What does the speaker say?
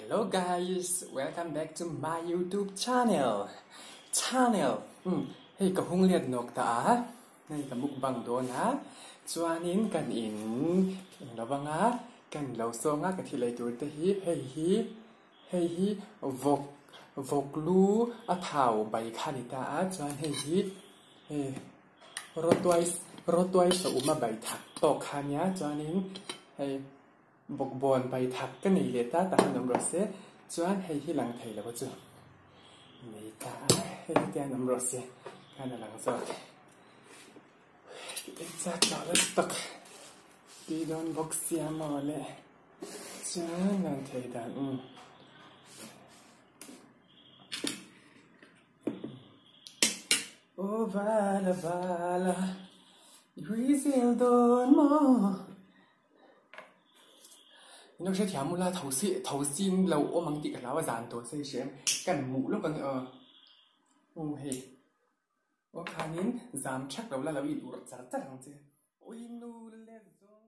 Hello guys, welcome back to my YouTube channel. Channel. Um, hei ka hung liat nok ta a. Hei ka mukbang dawn a. Chuanin kan in lovanga kan lo sawnga ka thil ei tur te hi hei hi hei hi vawk vawk lu a thau bai kha ni ta a chuan hei hi hei rawtuai rawtuai saum a bai thak tawk kha nia chuanin hei Bawkbawn bai thak ka nei leh ta tak an awm rawh se, chuan hei hi lang thei lo a chu nei ta a, hei hi te an awm rawh se khan a lang zawk. Exact lah la tak tui dawn bawk sia maw le, chuan lang thei dan umm. Aw vala vala i hui zel dawn maw. Ino hrethiam ula tho si tho sin lo awm ang tih ka hlau a zan tawh se hriam kan hmuh lawk ang aw aw hei aw khanin zam thak lo la lo in urh char char ang che ui nu le zawng.